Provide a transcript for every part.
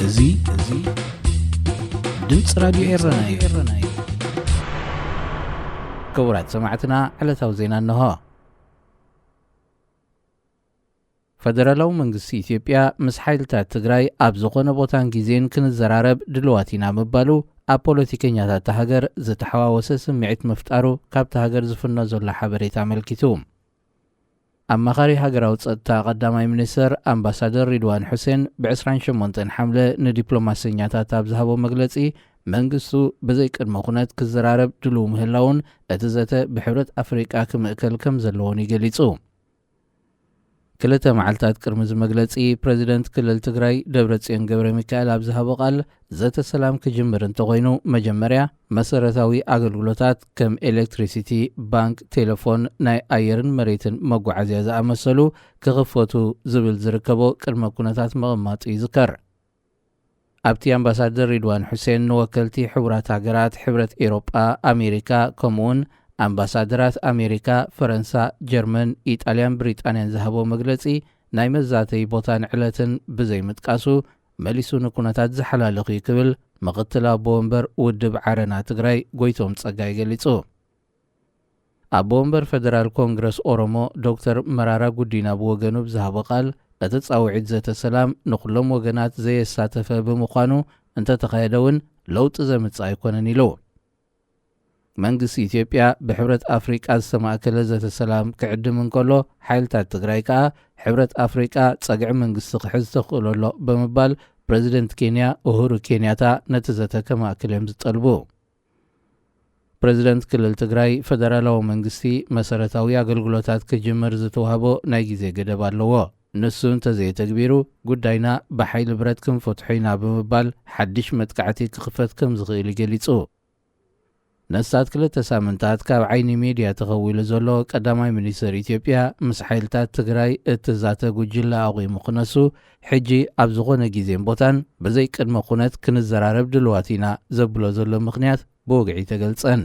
እዚ እዚ ድምፂ ራድዮ ኤረና እዩ። ክቡራት ሰማዕትና፣ ዕለታዊ ዜና እንሆ። ፈደራላዊ መንግስቲ ኢትዮጵያ ምስ ሓይልታት ትግራይ ኣብ ዝኾነ ቦታን ግዜን ክንዘራረብ ድልዋት ኢና ምባሉ ኣብ ፖለቲከኛታት እታ ሃገር ዝተሓዋወሰ ስምዒት ምፍጣሩ ካብታ ሃገር ዝፍኖ ዘሎ ሓበሬታ ኣመልኪቱ። ኣማኻሪ ሃገራዊ ጸጥታ ቀዳማይ ሚኒስተር ኣምባሳደር ሪድዋን ሑሴን ብ28 ሓምለ ንዲፕሎማሰኛታት ኣብ ዝሃቦ መግለጺ፣ መንግስቱ ብዘይ ቅድመ ኩነት ክዘራረብ ድልው ምህላውን እቲ ዘተ ብሕብረት ኣፍሪቃ ክምእከል ከም ዘለዎን እዩ ገሊጹ። ክልተ መዓልታት ቅድሚ እዚ መግለጺ፣ ፕረዚደንት ክልል ትግራይ ደብረጽዮን ገብረ ሚካኤል ኣብ ዝሃቦ ቃል፣ ዘተ ሰላም ክጅምር እንተኾይኑ፣ መጀመርያ መሰረታዊ ኣገልግሎታት ከም ኤሌክትሪሲቲ፣ ባንክ፣ ቴሌፎን፣ ናይ ኣየርን መሬትን መጓዓዝያ ዝኣመሰሉ ክኽፈቱ ዝብል ዝርከቦ ቅድመ ኩነታት ምቕማጡ ይዝከር። ኣብቲ ኣምባሳደር ሪድዋን ሑሴን ንወከልቲ ሕቡራት ሃገራት፣ ሕብረት ኤሮጳ፣ ኣሜሪካ፣ ከምኡውን ኣምባሳደራት ኣሜሪካ፣ ፈረንሳ፣ ጀርመን፣ ኢጣልያን ብሪጣንያን ዝሃቦ መግለጺ፣ ናይ መዛተዪ ቦታን ዕለትን ብዘይምጥቃሱ፣ መሊሱ ንኩነታት ዝሓላልኽ እዩ ክብል ምኽትል ኣቦ ወንበር ውድብ ዓረና ትግራይ ጎይቶም ጸጋይ ገሊጹ። ኣቦ ወንበር ፈደራል ኮንግረስ ኦሮሞ ዶክተር መራራ ጉዲና ብወገኑ ብዝሃቦ ቃል፣ እቲ ጻውዒት ዘተ ሰላም ንኹሎም ወገናት ዘየሳተፈ ብምዃኑ፣ እንተተኻየደ እውን ለውጢ ዘምጽእ ኣይኮነን ኢሉ። መንግስቲ ኢትዮጵያ ብሕብረት ኣፍሪቃ ዝተማእከለ ዘተ ሰላም ክዕድም እንከሎ፣ ሓይልታት ትግራይ ከኣ ሕብረት ኣፍሪቃ ጸግዒ መንግስቲ ክሕዝ ተኽእሎ ኣሎ ብምባል፣ ፕረዚደንት ኬንያ ኡሁሩ ኬንያታ ነቲ ዘተ ከማእክል እዮም ዝጠልቡ። ፕረዚደንት ክልል ትግራይ፣ ፈደራላዊ መንግስቲ መሰረታዊ ኣገልግሎታት ክጅምር ዝተዋህቦ ናይ ግዜ ገደብ ኣለዎ። ንሱ እንተዘየተግቢሩ፣ ጉዳይና ብሓይሊ ብረት ክንፈትሖ ኢና ብምባል፣ ሓድሽ መጥቃዕቲ ክኽፈት ከም ዝኽእል እዩ ገሊጹ። ነሳት ክልተ ሳምንታት ካብ ዓይኒ ሚድያ ተኸዊሉ ዘሎ ቀዳማይ ሚኒስትር ኢትዮጵያ፣ ምስ ሓይልታት ትግራይ እትዛተ ጉጅለ ኣቑሙ ክነሱ፣ ሕጂ ኣብ ዝኾነ ግዜን ቦታን ብዘይ ቅድመ ኩነት ክንዘራረብ ድልዋት ኢና ዘብሎ ዘሎ ምኽንያት ብወግዒ ተገልጸን።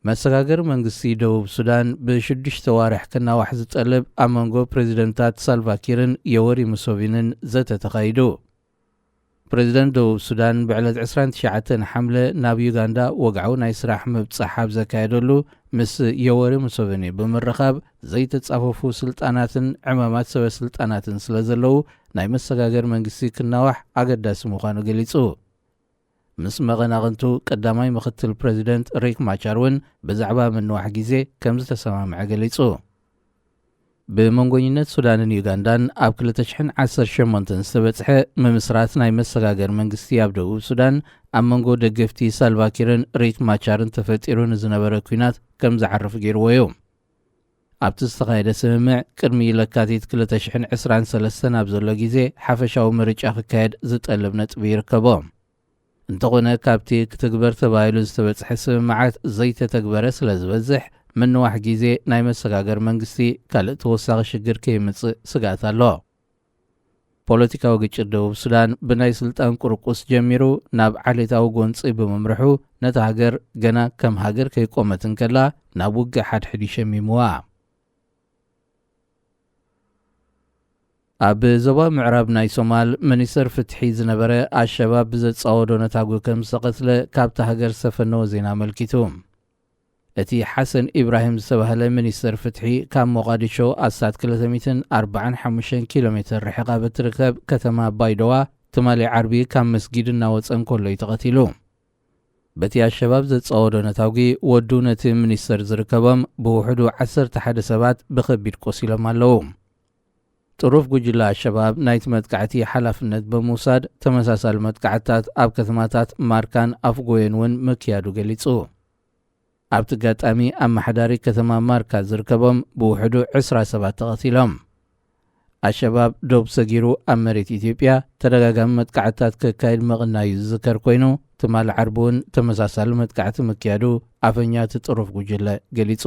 መሰጋገሪ መንግስቲ ደቡብ ሱዳን ብሽዱሽተ ዋርሕ ክናዋሕ ዝጠልብ ኣብ መንጎ ፕሬዚደንታት ሳልቫኪርን ዮወሪ ሙሶቪንን ዘተ ተኻይዱ። ፕሬዚደንት ደቡብ ሱዳን ብዕለት ዕስራን ትሽዓተን ሓምለ ናብ ዩጋንዳ ወግዓዊ ናይ ስራሕ ምብጻሕ ኣብ ዘካየደሉ፣ ምስ ዮወሪ ሙሶቪኒ ብምርኻብ፣ ዘይተጻፈፉ ስልጣናትን ዕማማት ሰበ ስልጣናትን ስለ ዘለዉ፣ ናይ መሰጋገሪ መንግስቲ ክናዋሕ ኣገዳሲ ምዃኑ ገሊጹ። ምስ መቐናቕንቱ ቀዳማይ ምኽትል ፕረዚደንት ሪክ ማቻር እውን ብዛዕባ ምንዋሕ ግዜ ከም ዝተሰማምዐ ገሊጹ። ብመንጎኝነት ሱዳንን ዩጋንዳን ኣብ ክልተ ሽሕን ዓሰርተ ሸሞንተን ዝተበጽሐ ምምስራት ናይ መሰጋገር መንግስቲ ኣብ ደቡብ ሱዳን፣ ኣብ መንጎ ደገፍቲ ሳልቫኪርን ሪክ ማቻርን ተፈጢሩ ንዝነበረ ኲናት ከም ዝዓርፍ ገይርዎ እዩ። ኣብቲ ዝተኻየደ ስምምዕ፣ ቅድሚ ለካቲት ክልተ ሽሕን ዕስራን ሰለስተን ኣብ ዘሎ ግዜ ሓፈሻዊ ምርጫ ክካየድ ዝጠልብ ነጥቢ ይርከቦ። እንተኾነ፣ ካብቲ ክትግበር ተባሂሉ ዝተበጽሐ ስምምዓት ዘይተተግበረ ስለ ዝበዝሕ፣ ምንዋሕ ግዜ ናይ መሰጋገር መንግስቲ ካልእ ተወሳኺ ሽግር ከየምጽእ ስግኣት ኣሎ። ፖለቲካዊ ግጭት ደቡብ ሱዳን ብናይ ስልጣን ቁርቁስ ጀሚሩ ናብ ዓሌታዊ ጎንጺ ብምምርሑ፣ ነታ ሃገር ገና ከም ሃገር ከይቆመት እንከላ፣ ናብ ውግእ ሓድሕድ ይሸሚምዋ። ኣብ ዞባ ምዕራብ ናይ ሶማል፣ ሚኒስተር ፍትሒ ዝነበረ ኣሸባብ ብዘጻወዶ ነታጒ ከም ዝተቐትለ ካብታ ሃገር ዝተፈነወ ዜና ኣመልኪቱ። እቲ ሓሰን ኢብራሂም ዝተባህለ ሚኒስተር ፍትሒ፣ ካብ ሞቓዲሾ ኣስታት ክልተ ሚእትን ኣርባዓን ሓሙሽተን ኪሎ ሜትር ርሒቓ ብትርከብ ከተማ ባይዶዋ፣ ትማሊ ዓርቢ ካብ መስጊድ እናወጸ እንከሎ እዩ ተቐቲሉ። በቲ ኣሸባብ ዘጻወዶ ነታጒ፣ ወዱ ነቲ ሚኒስተር ዝርከቦም ብውሕዱ ዓሰርተ ሓደ ሰባት ብኸቢድ ቆሲሎም ኣለዉ። ጥሩፍ ጉጅለ ኣሸባብ ናይቲ መጥቃዕቲ ሓላፍነት ብምውሳድ፣ ተመሳሳሊ መጥቃዕትታት ኣብ ከተማታት ማርካን ኣፍጎየን እውን ምክያዱ ገሊጹ። ኣብቲ ኣጋጣሚ፣ ኣመሓዳሪ ከተማ ማርካ ዝርከቦም ብውሕዱ ዕስራ ሰባት ተቐቲሎም። ኣሸባብ ዶብ ሰጊሩ ኣብ መሬት ኢትዮጵያ ተደጋጋሚ መጥቃዕትታት ከካይድ ምቕናዩ ዝዝከር ኮይኑ፣ ትማሊ ዓርቢ እውን ተመሳሳሊ መጥቃዕቲ ምክያዱ ኣፈኛ እቲ ጥሩፍ ጉጅለ ገሊጹ።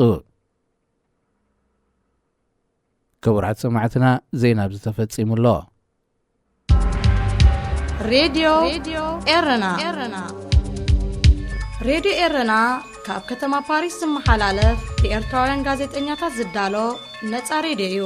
ክቡራት ሰማዕትና፣ ዜና ኣብዚ ተፈጺሙ ኣሎ። ሬድዮ ኤረና። ሬድዮ ኤረና ካብ ከተማ ፓሪስ ዝመሓላለፍ ብኤርትራውያን ጋዜጠኛታት ዝዳሎ ነጻ ሬድዮ እዩ።